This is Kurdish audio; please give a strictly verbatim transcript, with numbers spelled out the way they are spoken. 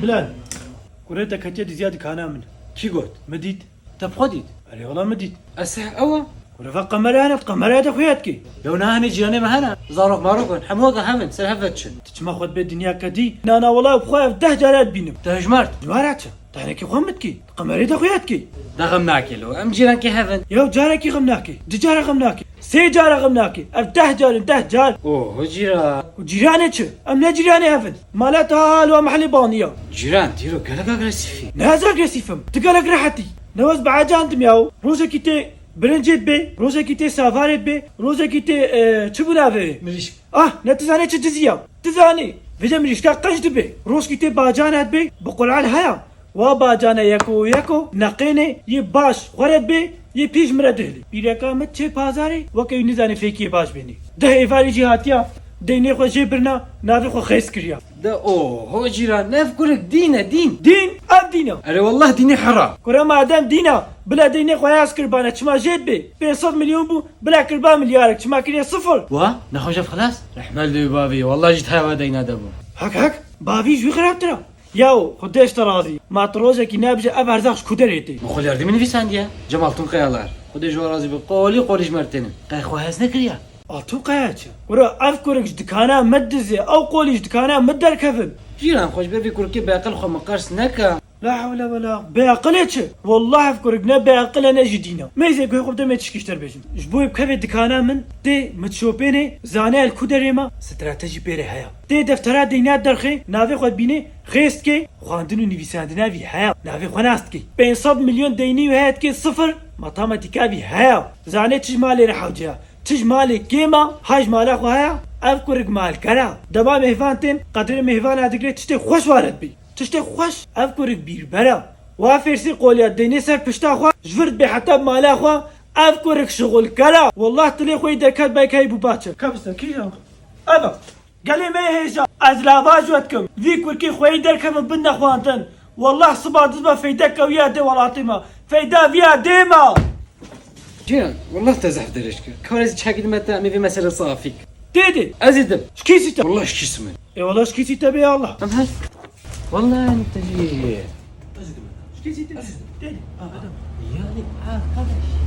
Lan, kurê te ketiye diziya dikana min. Kî got? Min dît. Te bi xwe dît? Erê wela min dît. Ez seh ew e? Kure va qemerê hene, qemerê de xuya dikî. Yew na hene cîranê me hene. Zarok marok in. Hemû weke hev in, ser hev ve diçin. Tu çima xwe dibê dinya kedî? Na, na, wela bi xwe ev deh care dibînim. Te hejmart? Ji wara çi? Te hinekî xwe min dikî. Qemerê de xuya dikî. De xem nake lo. Em cîrankê hev in. Yew carekî xem nake. Du care xem nake. Sê cara xem nake. Ev deh car in, deh car. Oho cîran. Û cîranê çi? Em ne cîranê hev in. Mala te ha li wa mehlê baniya. Cîran, tu îro gelek agresîf î. Ne ez agresîf im. Tu gelek rehet î. Ne ez bi ecan dim yaw. Rojekî tê birincê dibê, rojekî tê savarê dibê, rojekî tê, e, çi bû navê? Mirîşk. Ah, ne tu zanê çi dizî ya. Tu zanî. Vêca mirîşka qenc dibê. Rojkî tê bacana dibê, bi Qur'an haya. Wa bacana yeko yeko, neqênê, yê baş xwe re dibê, yê pêş min re dihilî. Pîreka min çê pazarê, weke wî nizanê fêkiyê baş bênî. Deh êvarî jî hatiya, deynê xwe jê birina, navê xwe xêz kiriya. De oho cîran, ev kurik dîn e, dîn. Dîn? Ev dîn e. Erê wallah dînê hera. Kure madem dîn e, bila deynê xwe yaz kirbane, çima jê dibê? Pênc sed milyon bû, bila kirba milyarek, çima kiriye sifir? Wa, nexweş ev xilas? Rehmet li bavî, wallah jî taywa deyna de bû. Hak hak, bavî jî wî xirabtir e. Yaw, Xwedê ji te razî. Ma tu rojekî nebije ev erzaq ji ku derê tê? Min xwe li erdê min nivîsandiye. Cem Altun Kayalar. Xwedê ji we razî be. Qolî qolî ji me re tênin. Qey xwe hez nekiriye. Altun Kaya çi? Kuro ev kurik ji dikana min dizê, ew qolî ji dikana min derkevin. Cîran xwe ji ber vê kurikê bi eqil xwe min qers neke. La hewle wela. Bêaqilê çi? Wallah ev kurik ne bêaqil e ne jî dîn e. Mêzê guhê xwe bide me tişkî ji te re bêjim. Ji bo wê bikeve dikana min tê mit şopênê, zane el ku derê me, stratejî pê re heye. Tê deftera deyna derxê, navê xwe dibînê, xêz dikê, xwendin û nivîsandina vî heye, navê xwe nas dikê. Pênc sed milyon deynî wî heye dikê sifir, matematîka vî heye. Zane çi ji malê re hewce ye, çi ji malê kêm e, ha ji mala xwe heye, ev kurik malker e. Dema mêvan tên, qedrê mêvana digre tiştê xweş waret bî. Tiştê xweş, ev kurik bîrber e. Wa fêrsî qoliya deynê ser pişta xwe, ji vir dibê heta mala xwe, ev kurik şixulker e. Wallah tilê xwe yî derket bek hey bû baçe. Kapiste, kîjan? Ev e. Gelê me hêja, ez lava ji we dikim. Vî kurkî xweyî derkevin bin nexwandin. Wallah siba diz be feyde kewiya dê welatê me. Feyda viya dê me. Cihan, wallah te zehf derêj kir. Kar ez çekî dime te, em ê vê mesele safî. Tê dê. Ez ê dim. Ji kîsî te. Wallah ji kîsî min. E wallah ji kîsî te bê Allah. Em her. Wallah yani te jî. Ez ê dim. Ji kîsî te. Ez ê dim. Tê dê. Aha. Yani arkadaş.